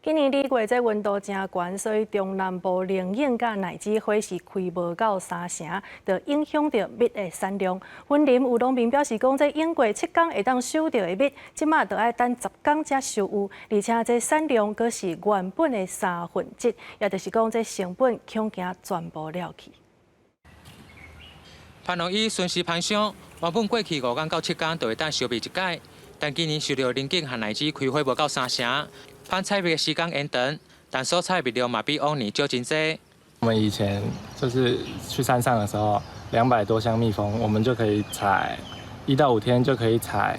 今年二月這溫度誠懸，所以中南部龍井佮奶子花是開無夠三成，就影響著蜜的產量。雲林有農民表示講，這往過7工會當收著的蜜，這馬著愛等10工才收有，而且這產量閣是原本的三分之一，也就是講這成本恐驚全部了去。蜂農以順時蜂箱，原本過去5工到7工就會當收蜜一擺，但今年受著龍井和奶子開花無夠三成。蜂採蜜的時間延長，但所採蜜量嘛比往年少真濟。我們以前就是去山上的時候，200多箱蜜蜂，我們就可以採1到5天就可以採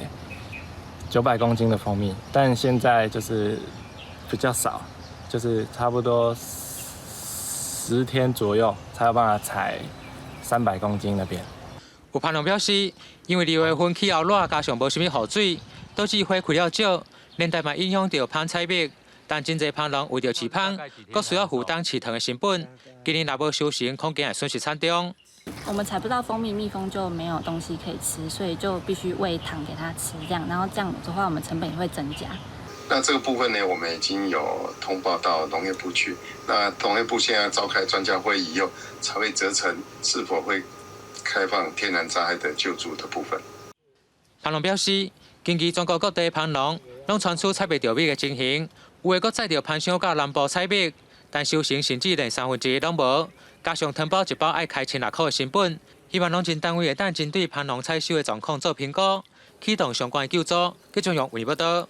900公斤的蜂蜜，但現在就是比較少，就是差不多10天左右才有辦法採300公斤那邊。有蜂農表示，因為二月份氣候熱，加上無啥物雨水，導致花開了少。連帶嘛影響著蜂採蜜，但真濟蜂農為著飼蜂，閣需要負擔飼糖的成本。今年若無收成，恐驚會損失慘重。我們採不到蜂蜜，蜜蜂就沒有東西可以吃，所以就必須餵糖給它吃，這樣，然後這樣的話，我們成本也會增加。那這個部分呢，我們已經有通報到農業部去。那農業部現在召開專家會議以後，才會責成是否會開放天然災害的救助的部分。蜂農表示，近期全國各地蜂農攏傳出採袂著蜜的情形，有的閣載著蜂箱到南部採蜜，但收成甚至連三分之一攏無。加上糖包一包愛開1600塊的成本，希望農政單位會當針對蜂農採收的狀況做評估，啟動相關的救助，繼續用維報導。